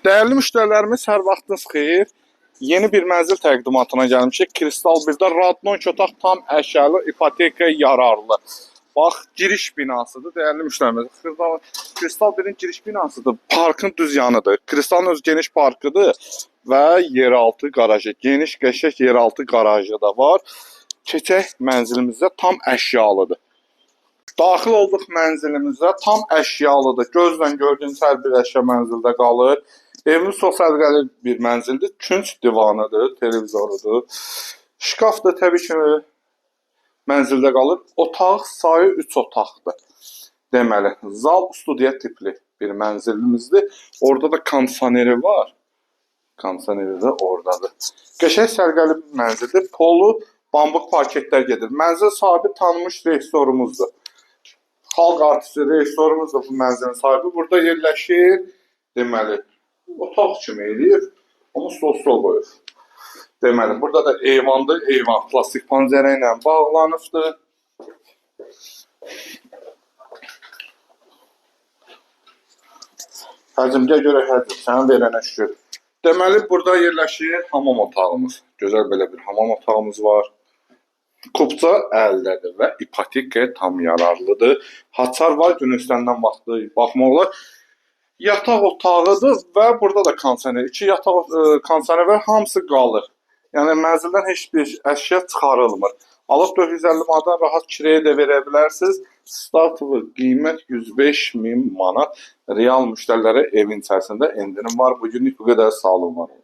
Dəyərli müştərilərimiz, hər vaxtınız xeyir. Yeni bir mənzil təqdimatına gəlmişik. Kristal 1-də Radnon otaq tam əşyalı, ipoteka yararlı. Bax, giriş binasıdır, dəyərli müştərimiz. Kristal 1-in giriş binasıdır. Parkın düz yanıdır. Kristalın öz geniş parkıdır və yeraltı qarajı, geniş, qəşəng yeraltı qarajı da var. Keçək mənzilimizə, tam əşyalıdır. Daxil olduq mənzilimizə, tam əşyalıdır. Gözlə gördüyünüz hər bir əşya mənzildə qalır. Evimiz çox səliqəli bir mənzildir. Künc divanıdır, televizorudur. Şkaf da təbii ki mənzildə qalır. Otaq sayı 3 otaqdır. Deməli, zal studiya tipli bir mənzilimizdir. Orada da kondisioneri var. Kondisioneri də oradadır. Qəşəng səliqəli bir mənzildir. Polu bambuk parketlər gedir. Mənzil sahibi tanınmış rejissorumuzdur. Xalq artisti rejissorumuz da bu mənzilin sahibi. Burada yerləşir. Deməli, otaq kimi eləyib, amma stol qoyub. Deməli, burada da eyvandır. Eyvan plastik pəncərə ilə bağlanıbdır. Həcm, gəl görək həcm, sənə verənə şükür. Deməli, burada yerləşir hamam otağımız. Gözəl belə bir hamam otağımız var. Kupça əldədir və ipotekaya tam yararlıdır. Haçar var, gün istənilən vaxtı baxmaq olar. Yataq otağıdır və burada da kondisioner. İki yataq kondisioner var, hamısı qalır. Yəni mənzildən heç bir əşya çıxarılmır. Alıb 450 manatdan rahat kireyə də verə bilərsiniz. Startovu qiymət 105 min manat. Real müştərilərə evin içərisində endirim var. Bugünlük bu qədər. Sağ olun, var olun.